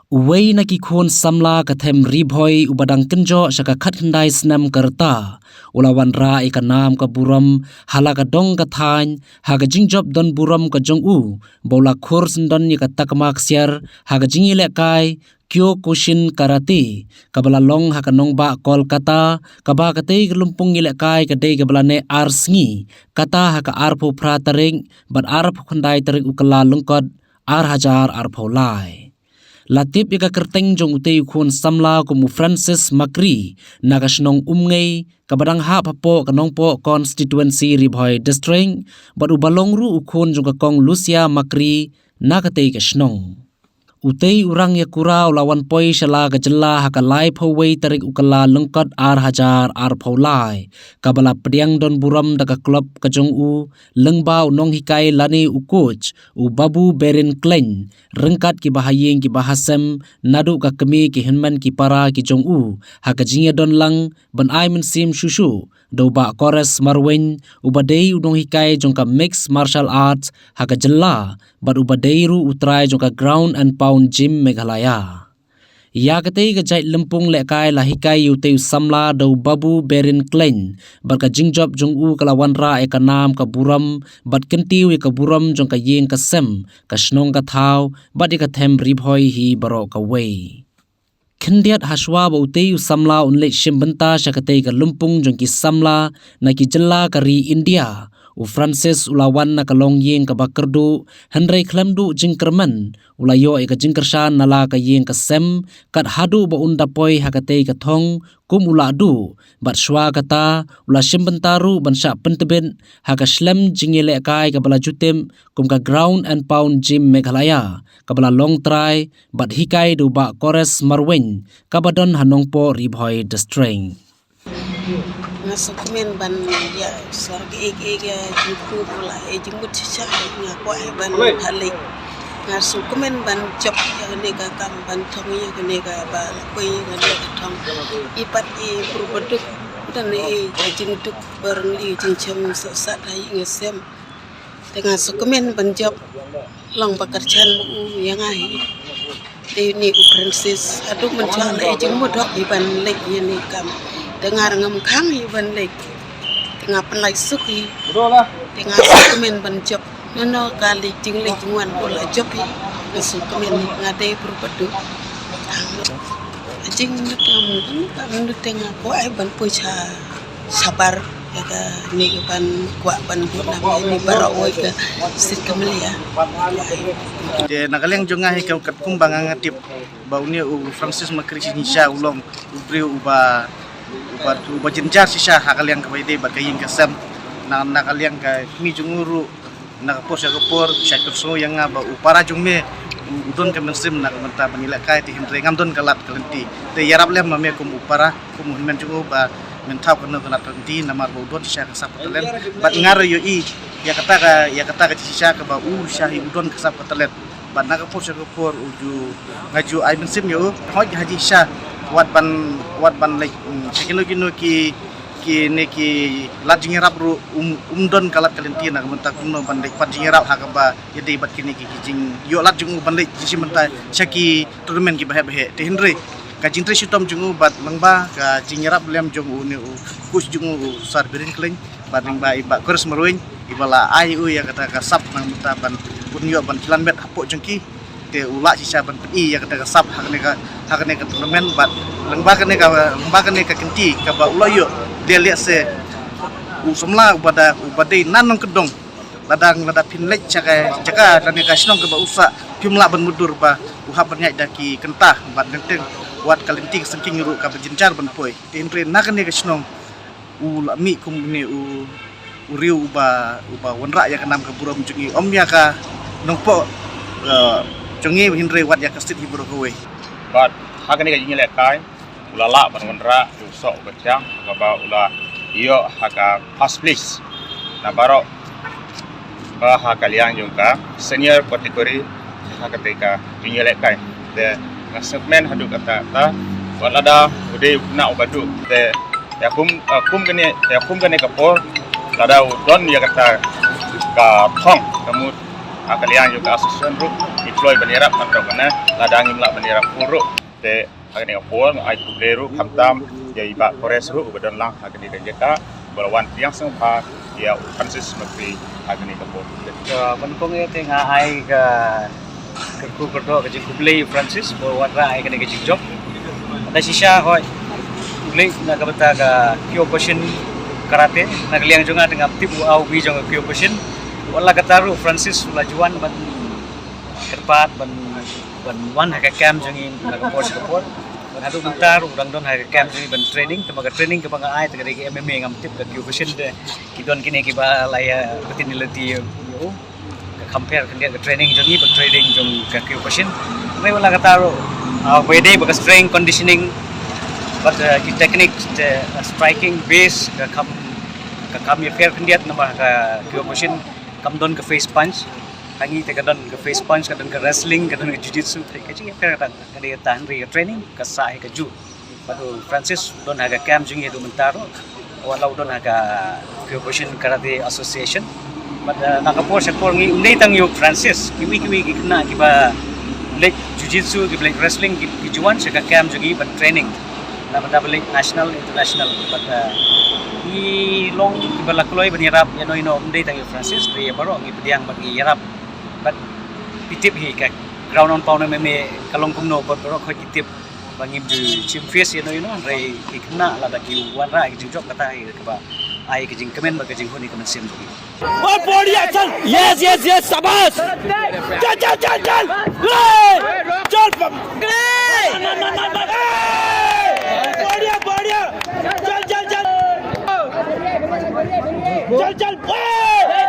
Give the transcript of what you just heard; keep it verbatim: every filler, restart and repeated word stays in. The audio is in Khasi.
Uwei na ki khun samla ka them Ri Bhoi uba dang kynjoh sha ka khatkhyndai snem ka rta u la wanrah ïa ka nam ka burom ha la ka dong ka thaiñ ha ka jingjop don burom ka jong u ba u la khur syndon ïa ka takma ksiar ha ka jingïalehkai Kyokushin Karate kaba la long ha ka nongbah Kolkata, kaba katei ka lympung ïalehkai ka dei kaba la neh ar sngi, kata ha ka arphew phra tarik bad arphew khyndai tarik u Kyllalyngkot ar hajar arphew lai. La tip ïa ka kyrteng jong utei u khun samla kum u Francis Makri na ka shnong Umngei kaba dang hap hapoh ka Nongpoh Constituency, Ri Bhoi District, bad uba long ruh u khun jong ka Kong Lucia Makri na katei ka shnong. Utei u rang ïa kura u la wan poi sha la ka jylla ha ka laiphew wei tarik u Kyllalyngkot ar hajar arphew lai, kaba la pdiang don burom da ka klub ka jong u, lyngba u nonghikai lane u coach u Babu Berin Klein, ryngkat kiba ha ïing kiba ha sem, naduh ka kmie ki hynmen ki para ki jong u ha ka jingïadon lang ban ai mynsiem shuh shuh da u Bah Kores Marwein uba dei u nonghikai jong ka Mixed Martial Arts ha ka jylla bad uba dei ruh u trai jong ka Ground and Pound Gym Meghalaya. Ïa katei ka jait lympung lehkai la hikai ïa utei u samla da u Babu Berin Klein bad ka jingjop jong u ka la wanrah ïa ka nam ka burom bad kyntiew ïa ka burom jong ka ïing ka sem, ka shnong ka thaw bad ïa ka them Ri Bhoi hi baroh kawei. Khyndiat hashwa ba utei u samla un leit shim bynta sha katei ka lympung jong ki samla na ki jylla ka ri India, u Francis u la wan na ka longïing kaba kyrduh, hynrei khlem duh jingkyrmen u la ïoh ïa ka jingkyrshan na la ka ïing ka sem, kat haduh ba un da poi ha katei ka thong kum u la duh, bad shwa kata u la shim bynta ruh ban shah pyntbit ha ka shlem jingïalehkai kaba la ju tip kum ka Ground and Pound Gym Meghalaya kaba la long trai bad hikai da u Bah Kores Marwein kaba don ha Nongpoh, Ri Bhoi District. Nga sngewkmen ban ïa sor ka ek ek ïa jingkut u la e jingmut shisha, nga kwah ban halei. Nga sngewkmen ban jop ïa kane ka kam ban thong ïa kane ka ba la poi ïa kane ka thong. I pat i pur baduk dan i ka jingduk bareng i jingchem sa sa dei nga sem. Te nga sngewkmen ban jop long ba kyrchan u ïa nga hi. Te uni u Francis haduh mynta la e jingmut hok hi ban leit ïa ni kam. Te nga ngam khang hi ban leit. Te nga pynlait suk hi. Te nga sngewkmen ban jop. Nono ka leit jingleit jingwan u la jop hi. Nga sngewkmen hi nga dei pur baduk. Jingmut ngam ngam te nga ko ai ban poi sha shabar ïa kane ka ban kwah ban buh nam ïa ni baroh oi ka sit ka mlia. Te na ka liang jong nga hi ka katkum ba nga nga tip ba une u Francis Makri shisha u long u briew uba uba uba jynjar shisha ha ka liang kaba ïadei bad ka ïing ka sem. Na na ka liang ka kmie jong u ruh na ka por sha ka por, sha ka sngew ïa nga ba u para jong me u don ka mynsiem na ka bynta ban ïalehkai, te hynrei ngam don ka lad ka lynti. Te ïarap lem ma me kum u para, kum u hynmen jong u ba men thaw kano ka lad ka lynti namar ba u don shisha ka sap ka talent. Bad nga ruh ïohi ïa kata ka, ïa kata ka jingshisha kaba u shisha hi u don ka sap ka talent. Bad na ka por sha ka por u ju, nga ju ai mynsiem ïa u, hooid ha jingshisha wat ban, wat ban leit, mm, sha kino kino ki kine ki lad jingïarap ruh um, um don ka lad ka lynti na ka bynta kumno ban leit pat jingïarap ha kaba ïadei bad kine ki, ki jingïoh lad jong u ban leit jingshim bynta sha ki tournament kiba heh ba heh. Te hynrei ka jingtrei shitom jong u bad lyngba ka jingïarap lem jong une u coach jong u, u Sir Biren Klein, bad lyngba i Bah Kores Marwein iba la ai u ïa kata ka sap na ka bynta ban un ïoh ban jlan met hapoh jong ki. Te u lah shisha ban pyni ïa kata ka sap ha kane ka, ha kane ka tournament bad lyngba kane ka, lyngba kane ka kynti kaba u la ïoh. Te lehse u samla uba da, uba dei na nongkyndong, lada, lada phin leit sha ka jaka lane ka shnong kaba u sah, phim lah ban mutdur ba u hap ban ïaid da ki kynta bad teng teng wat ka lynti ka syngkien ruh kaba jynjar ban poi. Te hynrei na kane ka shnong u la mih kum une u, u riew uba, uba wanrah ïa ka nam ka burom jong ngi, ym ïa ka Nongpoh, eh, jong ngi, hynrei wat ïa ka state hi baroh kawei. Bad ha kane ka jingïalehkai u la lah ban wanrah u soh u bathiang kaba u la ïoh ha ka first place na baroh ka ha ka liang jong ka senior category ha katei ka jingïalehkai. Te nga sngewkmen haduh katta katta wat lada u dei u khynnah uba duk. Te ïa kum, eh, kum kane, ïa kum kane ka por lada u don ïa kata ka thong ka mut ha ka liang jong ka association ruh ngi Kloi ban ïarap hangto kane, lada ngim lah ban ïarap ruh. Te ha kane ka por nga ai khublei ruh khamtam ïa i Bah Kores ruh uba don lang ha kane ka jaka, ba la wan pdiang sngewbha ïa u Francis Makri ha kane ka por. Ka ban kong ïa te nga ai ka kyrkhu kyrdoh ka jingkhublei Francis ba wanrah ïa kane ka jingjop. Te shisha hoi, khublei na ka bynta ka Kyokushin karate, na ka liang jong nga te ngam tip u aw bi jong ka Kyokushin. Wat la katta ruh Francis u la ju wan ban kyrpad ban ban wan ha ka camp jong ngi na ka por sha ka por. Ban haduh mynta ruh u dang don ha ka camp jong ngi ban training, te ma ka training kaba nga ai te ka dei ka M M A, ngam tip ka Kyokushin te ki don kine kiba la ïa, betin ïa lati ïa u. Ka compare khyndiat ka training jong ngi bad training jong ka Kyokushin. Hynrei wat la katta ruh, ah, ba dei ba ka strength conditioning bad, ah, ki technique te, ah, striking base ka kam, ka kam ïapher khyndiat namar ka Kyokushin kam don ka face punch. Ha ngi te ka don ka face punch, ka don ka wrestling, ka don ka jiu-jitsu, te ka jingïapher ka dang, ka dei ka tang, hynrei ka training ka sah hi kajuh. Bad u Francis u don ha ka camp jong ngi haduh mynta ruh, wat la u don ha ka Kyokushin Karate Association. Bad, eh, na ka por sha ka por ngi, ym dei tang ïa u Francis, kiwei kiwei ki khynnah kiba leit jiu-jitsu, kiba leit wrestling, ki, ki ju wan sha ka camp jong ngi ban training. Na bynta ba leit national, international. Bad, eh, ngi long kiba la kloi ban ïarap ïano ïano, ym dei tang ïa u Francis, hynrei ïa baroh ngi pdiang bad ngi ïarap. Bad phi tip hi ka ground and pound M M A ka long kumno, bad baroh khoit ki tip ba ngim ju shim face ïano ïano, hynrei ki khynnah lada ki wanrah ki jingjop, kata hi kaba ai ka jingkmen bad ka jinghun ïa ka mynsiem jong ngi. और बढ़िया, चल। यस, यस, यस, शाबाश। चल, चल, चल, चल। ले। चल, पम-, ना, ना, ना, ना, ना। ए, बढ़िया, बढ़िया। चल, चल, चल। चल, चल। ए।